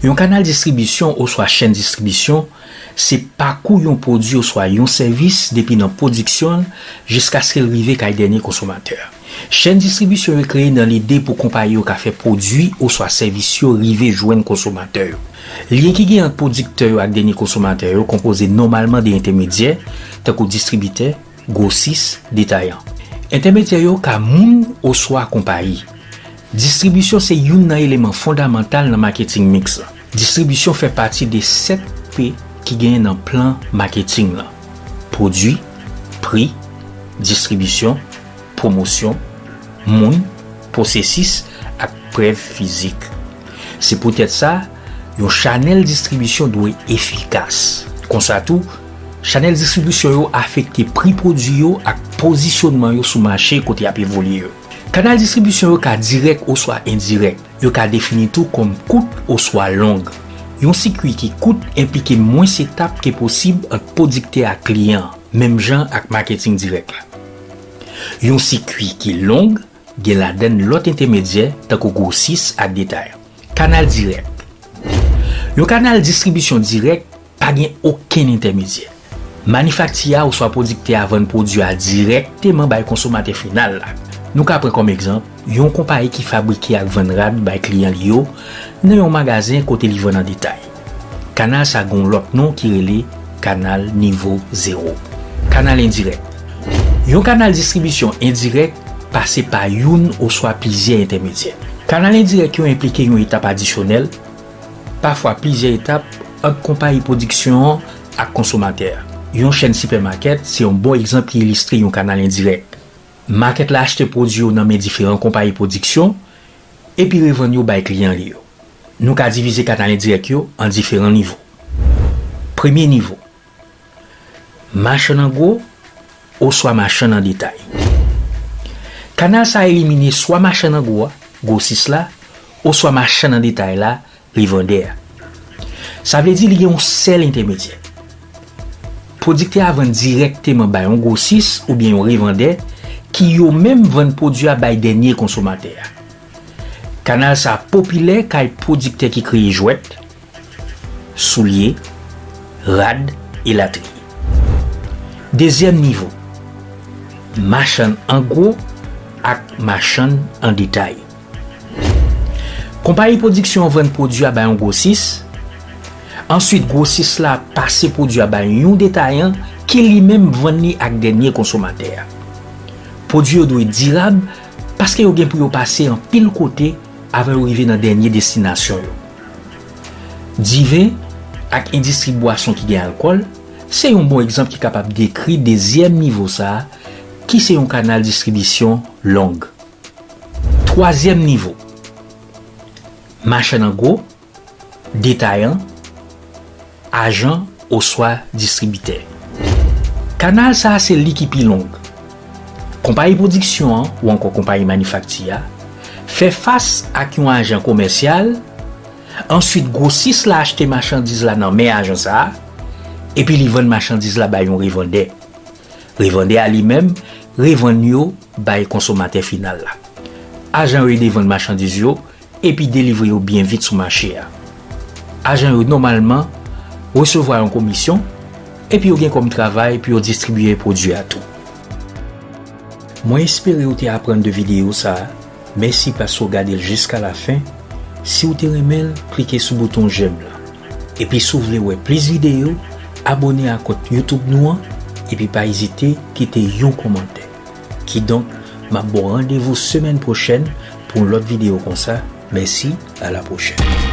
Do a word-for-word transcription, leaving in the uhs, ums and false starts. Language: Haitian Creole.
Yon kanal distribisyon oswa chèn distribisyon se pakou yon pwodui oswa yon sèvis depi nan pwodiksyon l jiskaske l rive kay dènye konsomatè. Chèn distribisyon yo kreye nan lide pou konpayi yo ka fè pwodui oswa sèvis yo rive jwenn konsomatè yo. Lyen ki gen ant pwodiktè yo ak dènye konsomatè yo konpoze nòmalman de entèmedyè, tankou distribitè, gwosis, detayan. Entèmedyè yo ka moun oswa konpayi. Distribisyon se youn nan eleman fondamantal nan maketing miks la. Distribisyon fè pati de sèt P ki genyen nan plan maketing lan: pwodui, pri, distribisyon, pwomosyon, moun, pwosesis, ak prèv fizik. Se poutèt sa, yon chanèl distribisyon dwe efikas. Konsa tou, chanèl distribisyon yo afekte pri pwodui yo ak pozisyonman yo sou mache kote y ap evolye yo. Kanal distribisyon yo ka dirèk oswa endirèk. Yo ka defini tou kòm kout oswa long. Yon sikui ki kout enplike mwens etap ke posib ant pwodiktè ak kliyan, menm jan ak maketing dirèk la. Yon sikui ki long gen ladann lòt entèmedyè, tankou gwosis ak detayan. Kanal dirèk. Yon kanal distribisyon dirèk pa gen okenn entèmedyè. Manifakti a oswa pwodiktè a vann pwodui a dirèkteman bay konsomatè final la. Nou ka pran kòm egzanp yon konpayi ki fabrike ak vann rad bay kliyan li yo nan yon magazen kote li vann an detay. Kanal sa gen yon lòt non ki rele kanal nivo zewo. Kanal endirèk. Yon kanal distribisyon endirèk pase pa youn oswa plizyè entèmedyè. Kanal endirèk yo enplike yon etap adisyonèl, pafwa plizyè etap, ant konpayi pwodiksyon an ak konsomatè a. Yon chèn sipèmakèt se yon bon egzanp ki ilistre yon kanal endirèk. Makèt la achte pwodui yo nan men diferan konpayi pwodiksyon, epi revann yo bay kliyan li yo. Nou ka divize kanal endirèk yo an diferan nivo. Premye nivo, machann an gwo oswa machann an detay. Kanal sa a elimine swa machann an gwo a, gwosis la, oswa machann an detay la, revandè a. Sa vle di li gen yon sèl entèmedyè. Pwodiktè a vann dirèkteman bay yon gwosis oubyen yon revandè ki yo menm vann pwodui a bay dènye konsomatè a. Kanal sa a popilè kay pwodiktè ki kreye jwèt, soulye, rad, elatriye. Dezyèm nivo, machann an gwo ak machann an detay. Konpayi pwodiksyon an vann pwodui a bay yon gwosis. Answit, gwosis la pase pwodui a bay yon detayan ki li menm vann li ak dènye konsomatè a. Pwodui yo dwe dirab paske yo gen pou yo pase anpil kote avan yo rive nan dènye destinasyon yo. Diven ak endistri bwason ki gen alkòl se yon bon egzanp ki kapab dekri dezyèm nivo sa a, ki se yon kanal distribisyon long. Twazyèm nivo, machann an gwo, detayan, ajan oswa distribitè. Kanal sa a se li ki pi long. Konpayi pwodiksyon an ou ankò konpayi manifakti a fè fas ak yon ajan komèsyal, answit gwosis la achte machandiz la nan men ajan sa a, epi li vann machandiz la bay yon revandè. Revandè a li menm revann yo bay konsomatè final la. Ajan yo ede vann machandiz yo epi delivre yo byen vit sou mache a. Ajan yo nòmalman resevwa yon komisyon epi yo gen kòm travay pou yo distribiye pwodui a tou. Mwen espere w te aprann de videyo sa a. Mèsi paske w gade l jiska lafen. Si w te renmen l, klike sou bouton jèm la. Epi si w vle wè plis videyo, abòne ak kont YouTube nou an, epi pa ezite kite yon kòmantè. Kidonk, m ap ba w randevou semèn pwochèn pou yon lòt videyo konsa. Mèsi, a la pwochèn.